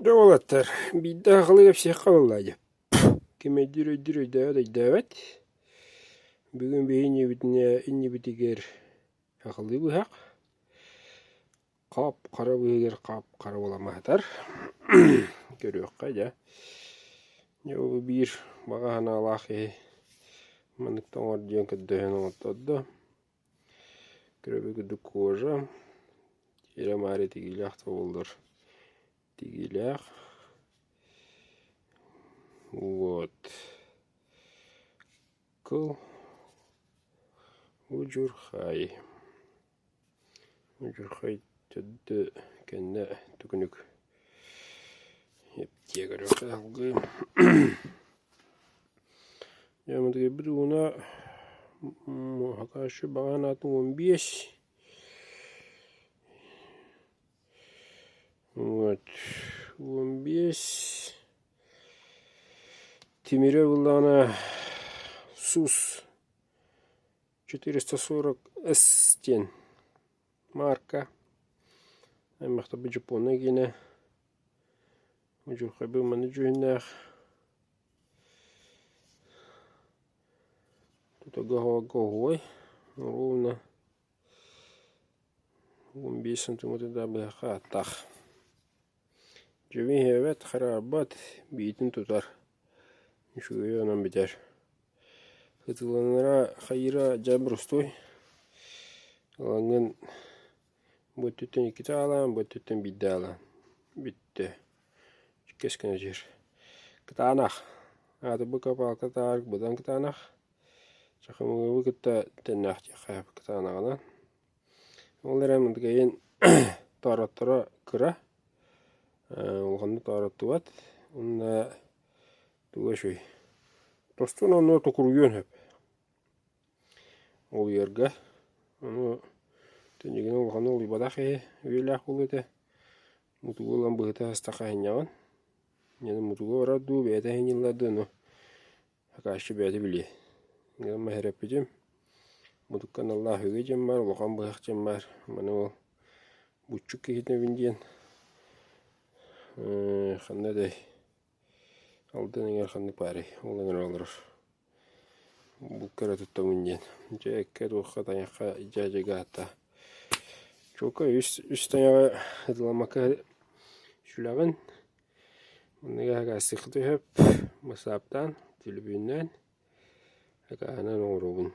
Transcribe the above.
Дьэ уолаттар, биирдэ аҕалыы кэпсиэххэ буолла дии. Ким өйдүүр өйдүүр, өйдөөбөт өйдөөбөт. Бүгүн биһи иннибитинэ иннибитигэр аҕалыы быһах, хап-хара быыһыгар хап-хара буолан сытар. Көрүөххэ дьэ. Дьэ ол биир баҕа санаалаах киһи маннык да оҥор диэн көрдөһөн оҥоттордо. Көрөбүт курдук кожа, тиэрэ-маары тигиилээх да буоллар тигиилээх. Вот. Кыл удьурхай. Удьурхай төрдө кэннэ түгүнүк эптиэ көрүөххэ салгыы. Дьэ мытыйбыт ууна Хакашы баҕаһын аатын 15 Вот 15 тимирэ буллаҕына сус 440 С диэн марка аймахтарбыт дьоппуоннай киинэ Удьурхайбыт манна дьүһүннээх Тутарга оһуой ровно 15 сантиметрдаах быһахха ааттаах. Дьэбин иһээбэт, хараарбат, биитин тутар. Үчүгэйэ онон бүтэр. Ытыланара хайыыра дьэ боростуой. Ылаҥҥын бу өттүттэн иккитэ аалаан, бу өттүттэн биирдэ аалаан. Бүттэ. Кэс гына түһэр. Кытаанах. Аатырбыкка палка таарык быдан кытаанах. Чахымыгы кытта тэннээх диэххэ кытаанаҕынан. Ол эрэн мындыгайын тооротторо кыра, улаханнык тоороттубат. Уонна туга үчүгэй. Тостун онно токуруйуон сөп. Олуйарга. Ону түннүгүнэн улаханнык олуйбатах киһи үйэлээх буолуо этэ. Мутугу ылан быһыта састахха иһинньэҕин. Дьэ мутугу барар дуу, бэйэтэ иһинньиллэр дуу, ону Акааччы бэйэтэ билиэ. Гымма сэрэппитим, мутукка аналлаах үгэ дьон баар, улахан быһах дьон баар. Маны ол буччук киһитэбин диэн ханна этэй Алдан эҥэр ханнык баарый ол эҥэр олорор. Булка эрэ туттабын диэн. Дьэ эккэ туохха тайахха дьээдьэгэ аата. Чуолкай үс үс тайаҕы ытыламмакка сүлэҕин. Манныга акаастыахха сөп, бассааптаан, төлөпүөннээн акааһынан оҥоробун.